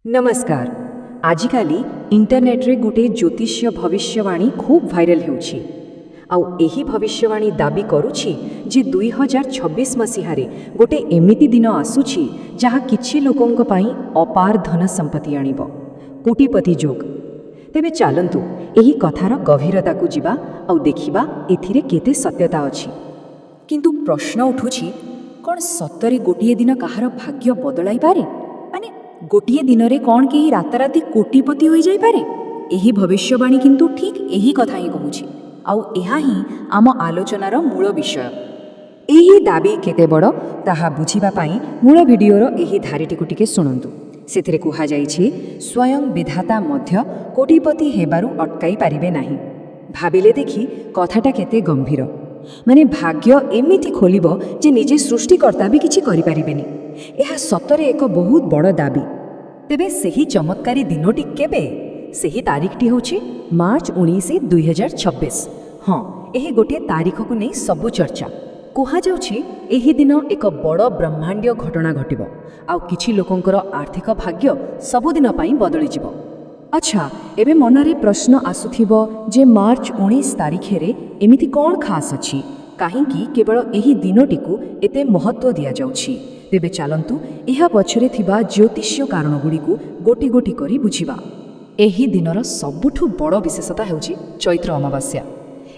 ନମସ୍କାର। ଆଜିକାଲି ଇଣ୍ଟରନେଟ୍ରେ ଗୋଟେ ଜ୍ୟୋତିଷୀୟ ଭବିଷ୍ୟବାଣୀ ଖୁବ୍ ଭାଇରାଲ ହେଉଛି। ଆଉ ଏହି ଭବିଷ୍ୟବାଣୀ ଦାବି କରୁଛି ଯେ 2026 ମସିହାରେ ଗୋଟେ ଏମିତି ଦିନ ଆସୁଛି, ଯାହା କିଛି ଲୋକଙ୍କ ପାଇଁ ଅପାର ଧନ ସମ୍ପତ୍ତି ଆଣିବ, କୋଟିପତି ଯୋଗ। ତେବେ ଚାଲନ୍ତୁ, ଏହି କଥାର ଗଭୀରତାକୁ ଯିବା ଆଉ ଦେଖିବା ଏଥିରେ କେତେ ସତ୍ୟତା ଅଛି। କିନ୍ତୁ ପ୍ରଶ୍ନ ଉଠୁଛି, କ'ଣ ସତରେ ଗୋଟିଏ ଦିନ କାହାର ଭାଗ୍ୟ ବଦଳାଇପାରେ? ମାନେ ଗୋଟିଏ ଦିନରେ କ'ଣ କେହି ରାତାରାତି କୋଟିପତି ହୋଇଯାଇପାରେ? ଏହି ଭବିଷ୍ୟବାଣୀ କିନ୍ତୁ ଠିକ୍ ଏହି କଥା ହିଁ କହୁଛି। ଆଉ ଏହା ହିଁ ଆମ ଆଲୋଚନାର ମୂଳ ବିଷୟ। ଏହି ଦାବି କେତେ ବଡ଼, ତାହା ବୁଝିବା ପାଇଁ ମୂଳ ଭିଡ଼ିଓର ଏହି ଧାଡ଼ିଟିକୁ ଟିକେ ଶୁଣନ୍ତୁ। ସେଥିରେ କୁହାଯାଇଛି, ସ୍ୱୟଂ ବିଧାତା ମଧ୍ୟ କୋଟିପତି ହେବାରୁ ଅଟକାଇ ପାରିବେ ନାହିଁ। ଭାବିଲେ ଦେଖି, କଥାଟା କେତେ ଗମ୍ଭୀର! ମାନେ ଭାଗ୍ୟ ଏମିତି ଖୋଲିବ ଯେ ନିଜେ ସୃଷ୍ଟିକର୍ତ୍ତା ବି କିଛି କରିପାରିବେନି। ଏହା ସତରେ ଏକ ବହୁତ ବଡ଼ ଦାବି। ତେବେ ସେହି ଚମତ୍କାରୀ ଦିନଟି କେବେ? ସେହି ତାରିଖଟି ହେଉଛି ମାର୍ଚ୍ଚ 19, 2026। ହଁ, ଏହି ଗୋଟିଏ ତାରିଖକୁ ନେଇ ସବୁ ଚର୍ଚ୍ଚା। କୁହାଯାଉଛି, ଏହି ଦିନ ଏକ ବଡ଼ ବ୍ରହ୍ମାଣ୍ଡୀୟ ଘଟଣା ଘଟିବ ଆଉ କିଛି ଲୋକଙ୍କର ଆର୍ଥିକ ଭାଗ୍ୟ ସବୁଦିନ ପାଇଁ ବଦଳିଯିବ। ଆଚ୍ଛା, ଏବେ ମନରେ ପ୍ରଶ୍ନ ଆସୁଥିବ ଯେ ମାର୍ଚ୍ଚ 19 ତାରିଖରେ ଏମିତି କ'ଣ ଖାସ୍ ଅଛି? କାହିଁକି କେବଳ ଏହି ଦିନଟିକୁ ଏତେ ମହତ୍ତ୍ୱ ଦିଆଯାଉଛି? ତେବେ ଚାଲନ୍ତୁ, ଏହା ପଛରେ ଥିବା ଜ୍ୟୋତିଷୀୟ କାରଣଗୁଡ଼ିକୁ ଗୋଟି ଗୋଟି କରି ବୁଝିବା। ଏହି ଦିନର ସବୁଠୁ ବଡ଼ ବିଶେଷତା ହେଉଛି ଚୈତ୍ର ଅମାବାସ୍ୟା।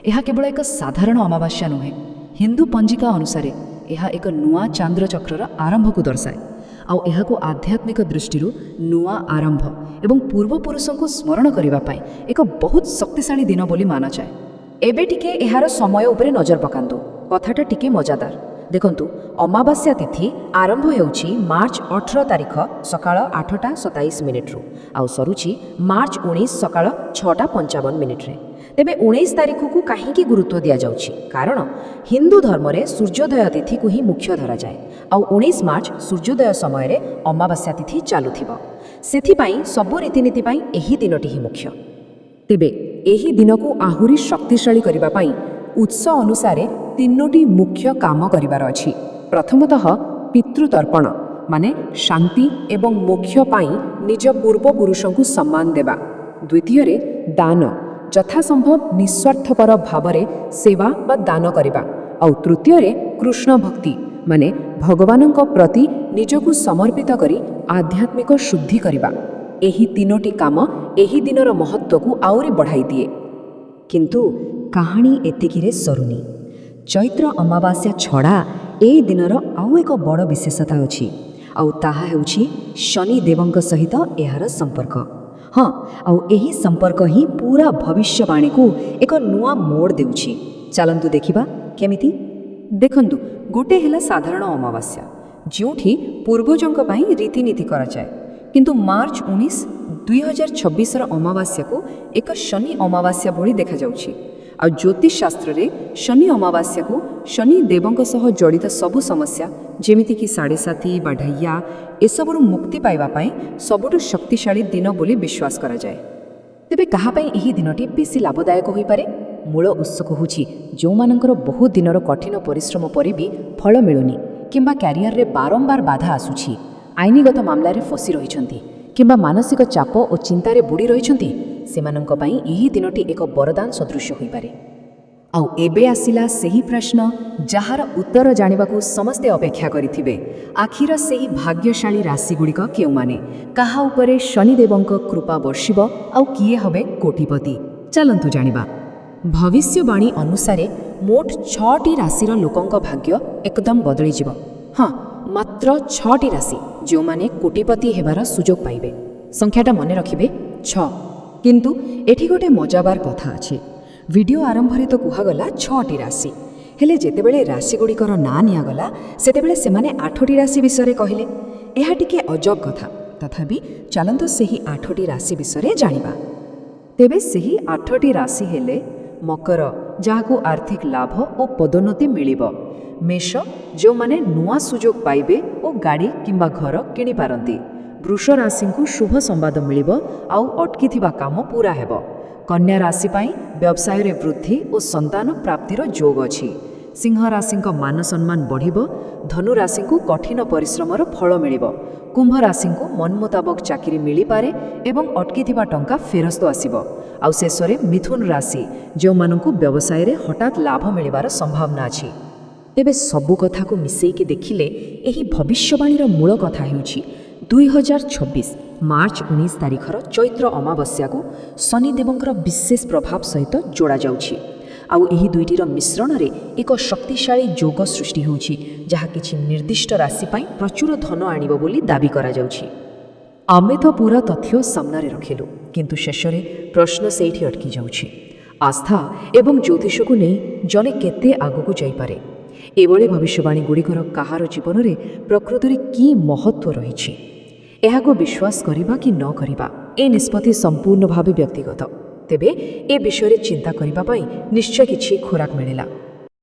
ଏହା କେବଳ ଏକ ସାଧାରଣ ଅମାବାସ୍ୟା ନୁହେଁ। ହିନ୍ଦୁ ପଞ୍ଜିକା ଅନୁସାରେ ଏହା ଏକ ନୂଆ ଚାନ୍ଦ୍ରଚକ୍ରର ଆରମ୍ଭକୁ ଦର୍ଶାଏ। ଆଉ ଏହାକୁ ଆଧ୍ୟାତ୍ମିକ ଦୃଷ୍ଟିରୁ ନୂଆ ଆରମ୍ଭ ଏବଂ ପୂର୍ବପୁରୁଷଙ୍କୁ ସ୍ମରଣ କରିବା ପାଇଁ ଏକ ବହୁତ ଶକ୍ତିଶାଳୀ ଦିନ ବୋଲି ମାନାଯାଏ। ଏବେ ଟିକେ ଏହାର ସମୟ ଉପରେ ନଜର ପକାନ୍ତୁ। କଥାଟା ଟିକେ ମଜାଦାର। ଦେଖନ୍ତୁ, ଅମାବାସ୍ୟା ତିଥି ଆରମ୍ଭ ହେଉଛି ମାର୍ଚ୍ଚ 18 ତାରିଖ ସକାଳ 8ଟା 27 ମିନିଟ୍ରୁ ଆଉ ସରୁଛି ମାର୍ଚ୍ଚ 19 ସକାଳ 6ଟା 55 ମିନିଟ୍ରେ। ତେବେ 19 ତାରିଖକୁ କାହିଁକି ଗୁରୁତ୍ୱ ଦିଆଯାଉଛି? କାରଣ ହିନ୍ଦୁ ଧର୍ମରେ ସୂର୍ଯ୍ୟୋଦୟ ତିଥିକୁ ହିଁ ମୁଖ୍ୟ ଧରାଯାଏ। ଆଉ 19 ମାର୍ଚ୍ଚ ସୂର୍ଯ୍ୟୋଦୟ ସମୟରେ ଅମାବାସ୍ୟା ତିଥି ଚାଲୁଥିବ। ସେଥିପାଇଁ ସବୁ ରୀତିନୀତି ପାଇଁ ଏହି ଦିନଟି ହିଁ ମୁଖ୍ୟ। ତେବେ ଏହି ଦିନକୁ ଆହୁରି ଶକ୍ତିଶାଳୀ କରିବା ପାଇଁ ଉତ୍ସ ଅନୁସାରେ ତିନୋଟି ମୁଖ୍ୟ କାମ କରିବାର ଅଛି। ପ୍ରଥମତଃ ପିତୃତର୍ପଣ, ମାନେ ଶାନ୍ତି ଏବଂ ମୋକ୍ଷ ପାଇଁ ନିଜ ପୂର୍ବପୁରୁଷଙ୍କୁ ସମ୍ମାନ ଦେବା। ଦ୍ୱିତୀୟରେ ଦାନ, ଯଥାସମ୍ଭବ ନିସ୍ୱାର୍ଥପର ଭାବରେ ସେବା ବା ଦାନ କରିବା। ଆଉ ତୃତୀୟରେ କୃଷ୍ଣ ଭକ୍ତି, ମାନେ ଭଗବାନଙ୍କ ପ୍ରତି ନିଜକୁ ସମର୍ପିତ କରି ଆଧ୍ୟାତ୍ମିକ ଶୁଦ୍ଧି କରିବା। ଏହି ତିନୋଟି କାମ ଏହି ଦିନର ମହତ୍ତ୍ୱକୁ ଆହୁରି ବଢ଼ାଇ ଦିଏ। କିନ୍ତୁ କାହାଣୀ ଏତିକିରେ ସରୁନି। ଚୈତ୍ର ଅମାବାସ୍ୟା ଛଡ଼ା ଏହି ଦିନର ଆଉ ଏକ ବଡ଼ ବିଶେଷତା ଅଛି। ଆଉ ତାହା ହେଉଛି ଶନିଦେବଙ୍କ ସହିତ ଏହାର ସମ୍ପର୍କ। ହଁ, ଆଉ ଏହି ସମ୍ପର୍କ ହିଁ ପୁରା ଭବିଷ୍ୟବାଣୀକୁ ଏକ ନୂଆ ମୋଡ଼ ଦେଉଛି। ଚାଲନ୍ତୁ ଦେଖିବା କେମିତି। ଦେଖନ୍ତୁ, ଗୋଟେ ହେଲା ସାଧାରଣ ଅମାବାସ୍ୟା, ଯେଉଁଠି ପୂର୍ବଜଙ୍କ ପାଇଁ ରୀତିନୀତି କରାଯାଏ। କିନ୍ତୁ ମାର୍ଚ୍ଚ 19, 2026ର ଅମାବାସ୍ୟାକୁ ଏକ ଶନି ଅମାବାସ୍ୟା ଭଳି ଦେଖାଯାଉଛି। ଆଉ ଜ୍ୟୋତିଷ ଶାସ୍ତ୍ରରେ ଶନି ଅମାବାସ୍ୟାକୁ ଶନି ଦେବଙ୍କ ସହ ଜଡ଼ିତ ସବୁ ସମସ୍ୟା, ଯେମିତିକି ସାଢ଼େସାତି ବା ଢୈୟା, ଏସବୁରୁ ମୁକ୍ତି ପାଇବା ପାଇଁ ସବୁଠୁ ଶକ୍ତିଶାଳୀ ଦିନ ବୋଲି ବିଶ୍ୱାସ କରାଯାଏ। ତେବେ କାହା ପାଇଁ ଏହି ଦିନଟି ବେଶୀ ଲାଭଦାୟକ ହୋଇପାରେ? ମୂଳ ଉତ୍ସ କହୁଛି, ଯେଉଁମାନଙ୍କର ବହୁତ ଦିନର କଠିନ ପରିଶ୍ରମ ପରେ ବି ଫଳ ମିଳୁନି, କିମ୍ବା କ୍ୟାରିୟରରେ ବାରମ୍ବାର ବାଧା ଆସୁଛି, ଆଇନଗତ ମାମଲାରେ ଫସି ରହିଛନ୍ତି, କିମ୍ବା ମାନସିକ ଚାପ ଓ ଚିନ୍ତାରେ ବୁଡ଼ି ରହିଛନ୍ତି, ସେମାନଙ୍କ ପାଇଁ ଏହି ଦିନଟି ଏକ ବରଦାନ ସଦୃଶ ହୋଇପାରେ। ଆଉ ଏବେ ଆସିଲା ସେହି ପ୍ରଶ୍ନ, ଯାହାର ଉତ୍ତର ଜାଣିବାକୁ ସମସ୍ତେ ଅପେକ୍ଷା କରିଥିବେ। ଆଖିର ସେହି ଭାଗ୍ୟଶାଳୀ ରାଶିଗୁଡ଼ିକ କେଉଁମାନେ? କାହା ଉପରେ ଶନିଦେବଙ୍କ କୃପା ବର୍ଷିବ ଆଉ କିଏ ହେବେ କୋଟିପତି? ଚାଲନ୍ତୁ ଜାଣିବା। ଭବିଷ୍ୟବାଣୀ ଅନୁସାରେ ମୋଟ ଛଅଟି ରାଶିର ଲୋକଙ୍କ ଭାଗ୍ୟ ଏକଦମ ବଦଳିଯିବ। ହଁ, ମାତ୍ର ଛଅଟି ରାଶି, ଯେଉଁମାନେ କୋଟିପତି ହେବାର ସୁଯୋଗ ପାଇବେ। ସଂଖ୍ୟାଟା ମନେ ରଖିବେ, ଛଅ। କିନ୍ତୁ ଏଠି ଗୋଟେ ମଜାଦାର କଥା ଅଛି। ଭିଡ଼ିଓ ଆରମ୍ଭରେ ତ କୁହାଗଲା ଛଅଟି ରାଶି, ହେଲେ ଯେତେବେଳେ ରାଶିଗୁଡ଼ିକର ନାଁ ନିଆଗଲା, ସେତେବେଳେ ସେମାନେ ଆଠଟି ରାଶି ବିଷୟରେ କହିଲେ। ଏହା ଟିକେ ଅଜବ କଥା। ତଥାପି ଚାଲନ୍ତୁ, ସେହି ଆଠଟି ରାଶି ବିଷୟରେ ଜାଣିବା। ତେବେ ସେହି ଆଠଟି ରାଶି ହେଲେ: ମକର, ଯାହାକୁ ଆର୍ଥିକ ଲାଭ ଓ ପଦୋନ୍ନତି ମିଳିବ। ମେଷ, ଯେଉଁମାନେ ନୂଆ ସୁଯୋଗ ପାଇବେ ଓ ଗାଡ଼ି କିମ୍ବା ଘର କିଣିପାରନ୍ତି। ବୃଷ ରାଶିଙ୍କୁ ଶୁଭ ସମ୍ବାଦ ମିଳିବ ଆଉ ଅଟକିଥିବା କାମ ପୂରା ହେବ। କନ୍ୟା ରାଶି ପାଇଁ ବ୍ୟବସାୟରେ ବୃଦ୍ଧି ଓ ସନ୍ତାନ ପ୍ରାପ୍ତିର ଯୋଗ ଅଛି। ସିଂହ ରାଶିଙ୍କ ମାନ ସମ୍ମାନ ବଢ଼ିବ। ଧନୁ ରାଶିଙ୍କୁ କଠିନ ପରିଶ୍ରମର ଫଳ ମିଳିବ। କୁମ୍ଭ ରାଶିଙ୍କୁ ମନ ମୁତାବକ ଚାକିରି ମିଳିପାରେ ଏବଂ ଅଟକିଥିବା ଟଙ୍କା ଫେରସ୍ତ ଆସିବ। ଆଉ ଶେଷରେ ମିଥୁନ ରାଶି, ଯେଉଁମାନଙ୍କୁ ବ୍ୟବସାୟରେ ହଠାତ୍ ଲାଭ ମିଳିବାର ସମ୍ଭାବନା ଅଛି। ତେବେ ସବୁ କଥାକୁ ମିଶେଇକି ଦେଖିଲେ ଏହି ଭବିଷ୍ୟବାଣୀର ମୂଳ କଥା ହେଉଛି, 2026 ମାର୍ଚ୍ଚ 19 ତାରିଖର ଚୈତ୍ର ଅମାବାସ୍ୟାକୁ ଶନିଦେବଙ୍କର ବିଶେଷ ପ୍ରଭାବ ସହିତ ଯୋଡ଼ାଯାଉଛି। ଆଉ ଏହି ଦୁଇଟିର ମିଶ୍ରଣରେ ଏକ ଶକ୍ତିଶାଳୀ ଯୋଗ ସୃଷ୍ଟି ହେଉଛି, ଯାହା କିଛି ନିର୍ଦ୍ଦିଷ୍ଟ ରାଶି ପାଇଁ ପ୍ରଚୁର ଧନ ଆଣିବ ବୋଲି ଦାବି କରାଯାଉଛି। ଆମେ ତ ପୁରା ତଥ୍ୟ ସାମ୍ନାରେ ରଖିଲୁ, କିନ୍ତୁ ଶେଷରେ ପ୍ରଶ୍ନ ସେଇଠି ଅଟକି ଯାଉଛି, ଆସ୍ଥା ଏବଂ ଜ୍ୟୋତିଷକୁ ନେଇ ଜଣେ କେତେ ଆଗକୁ ଯାଇପାରେ? ଏଭଳି ଭବିଷ୍ୟବାଣୀ ଗୁଡ଼ିକର କାହାର ଜୀବନରେ ପ୍ରକୃତରେ କି ମହତ୍ତ୍ୱ ରହିଛି? ଏହାକୁ ବିଶ୍ୱାସ କରିବା କି ନ କରିବା, ଏ ନିଷ୍ପତ୍ତି ସମ୍ପୂର୍ଣ୍ଣ ଭାବେ ବ୍ୟକ୍ତିଗତ। ତେବେ ଏ ବିଷୟରେ ଚିନ୍ତା କରିବା ପାଇଁ ନିଶ୍ଚୟ କିଛି ଖୋରାକ ମିଳିଲା।